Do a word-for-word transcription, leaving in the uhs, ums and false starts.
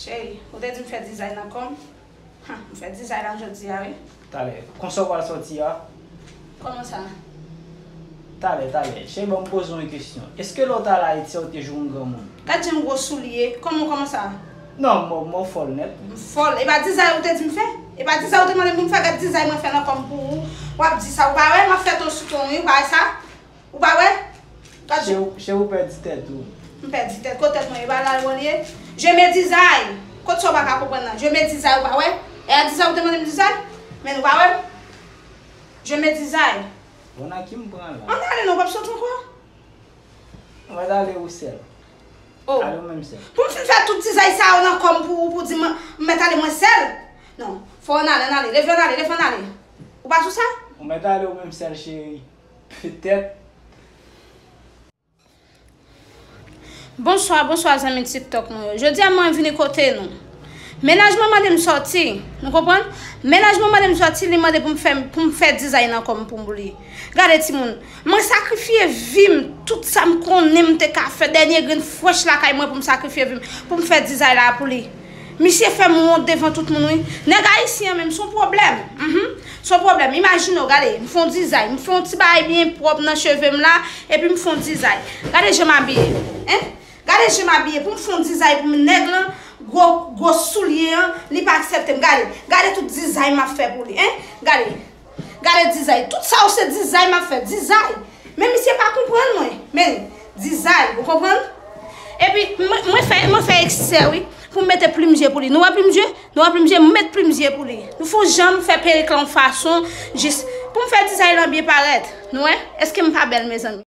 Cheri, ou te di m fè dizay nan kò m. Ha, m fè dizay la jodi a, wi. Talè, konsa w pral sòti a? Kòman sa? Talè, talè. Cheri, ban m poze w yon kesyon. Èske lè w t al Ayiti a, ou te jwe yon granmoun? Gad jan gwo soulye. Kòman, kòman sa? Non, mò, mò fòl nèt. M fòl. E pa dizay ou te di m fè? E pa dizay ou te mande m pou m fè? Gad dizay mwen fè nan kò m pou ou. W ap di sa, ou pa wè? M ap fè ton sou ton, wi, ou pa wè sa? Ou pa wè? Gad. Cheri, ou pèdi tèt ou. M pèdi tèt. Kote tèt mwen ye? E pa la w ye? Je me dizay. Kot sa w pa ka konprann nan? Je me dizay, ou pa wè? E a dizay ou te mande m dizay? Men ou pa wè? Je me dizay. Bon, nan ki m pran la? Ann ale non, w p ap sot ankò. Mwen ale ou sèl. Oh. Ale ou menm sèl. Pou m fin fè tout dizay sa yo nan kò m pou ou, pou di m, m mèt ale mwen sèl? Non. Fò ann ale, ann ale. Leve ann ale, leve ann ale. Ou pa sou sa? Ou mèt ale ou menm sèl, cheri. Petèt. Bonswa, bonswa zanmi TikTok mwen yo. Jodi a mwen vini kote nou. Mennaj mwen mande m sòti, nou konprann? Mennaj mwen mande m sòti, li mande pou m fè, pou m fè dizay nan kò m pou m pou li. Gade timoun, mwen sakrifye vi m, tout sa m konnen m te ka fè, dènye grenn frèch lakay mwen pou m sakrifye vi m, pou m fè dizay la pou li. Misye fè m wont devan tout moun, wi. Nèg ayisyen an menm, se yon pwoblèm. Mhm. Se yon pwoblèm. Imajine w, gade, m fè yon dizay, m fè yon ti bagay byen pwòp nan cheve m la, epi m fè yon dizay. Gade jan m abiye. Hein? Gade jan m abiye. Pou m fè yon dizay pou m nèg lan, gwo, gwo soulye an, li pa aksepte m. Gade, gade tout dizay m ap fè pou li. Hein? Gade. Gade dizay. Tout sa yo se dizay m ap fè. Dizay. Men misye pa konprann mwen. Men dizay, ou konprann? Epi, mwen, mwen fè, mwen fè eksè, wi, pou m mete plim je pou li. Nou wè plim je? Nou wè plim je? M met plim je pou li. Nou fè yon jan m fè perik la yon fason, jis pou m fè dizay lan byen parèt. Nou wè? Èske m pa bèl, mezanmi?